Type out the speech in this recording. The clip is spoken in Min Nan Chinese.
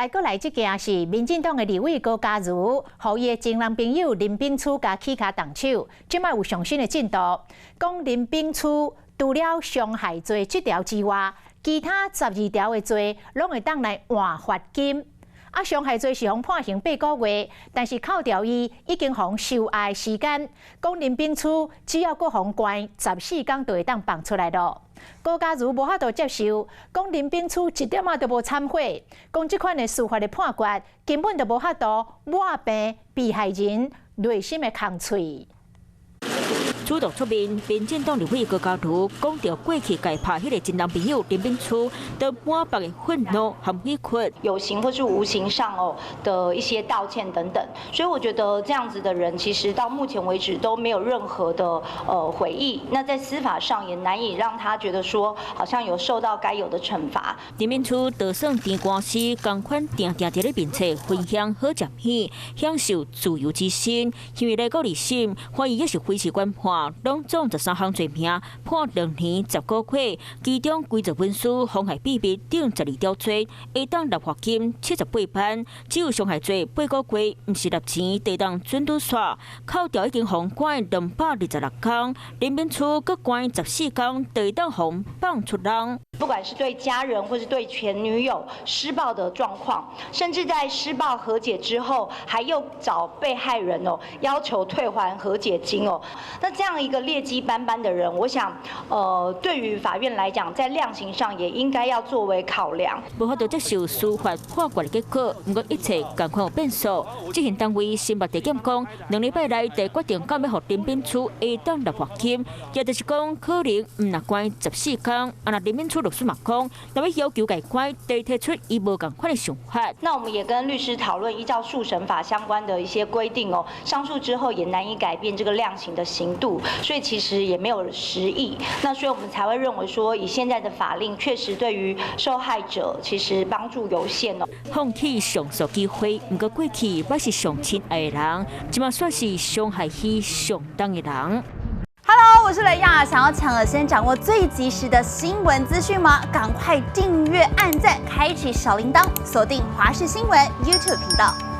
來閣來這件是民進黨的立委高嘉瑜，予伊的前男朋友林秉樞共起跤動手，這擺有上新的進度，講林秉樞除了傷害罪這條之外，其他12條的罪攏會當來換罰金。啊，傷害罪是予判刑8個月，但是扣掉伊已經予收押的時間，講林秉樞只要閣予關14工就會當放出來囉。高嘉瑜無法度接受，講林秉樞一點仔都無懺悔，講這款的司法的判決根本就無法度抹平被害人內心的空喙。主動出面，民進黨立委高嘉瑜講著過去共拍彼个前男朋友林秉樞，都滿腹的憤怒和委屈，有形或是無形上哦的一些道歉等等，所以我覺得這樣子的人，其實到目前為止都沒有任何的悔意，那在司法上也難以讓他覺得說好像有受到該有的懲罰。林秉樞就算當官司，仝款定定佇咧面冊分享好食片，享受自由之身，因為來過二審，懷疑也是維持原判。攏總13項罪名，判2年10個月，其中偽造文書、妨害秘密等12條罪，會當納罰金78萬；只有傷害罪八個月，毋是納錢，就當準拄煞，扣掉已經予關226工，林秉樞閣關14工，就當予放出籠。不管是對家人或是對前女友施暴的狀況，甚至在施暴和解之後，還又找被害人哦要求退還和解金哦。那這樣一個劣跡斑斑的人，我想，對於法院來講，在量刑上也應該要作為考量。無法度接受司法判決的結果，毋過一切仝款有變數。執行單位新北地檢講，2禮拜內就決定敢欲予林秉樞會當納罰金，也就是講可能毋若關14工。啊，若林秉樞律師嘛講，若欲要求改關，得提出伊無仝款的想法。那我們也跟律師討論，依照訴審法相關的一些規定哦，上訴之後也難以改變這個量刑的刑度，所以其實也沒有實益。那所以我們才會認為說，以現在的法令，確實對於受害者其實幫助有限哦。放棄上訴機會，毋過過去捌是上親愛的人，這馬煞是傷害彼上重的人。 Hello，我是雷亞，想要搶先掌握最及時的新聞資訊嗎？趕快訂閱、按讚、開啟小鈴鐺，鎖定華視新聞 YouTube 頻道。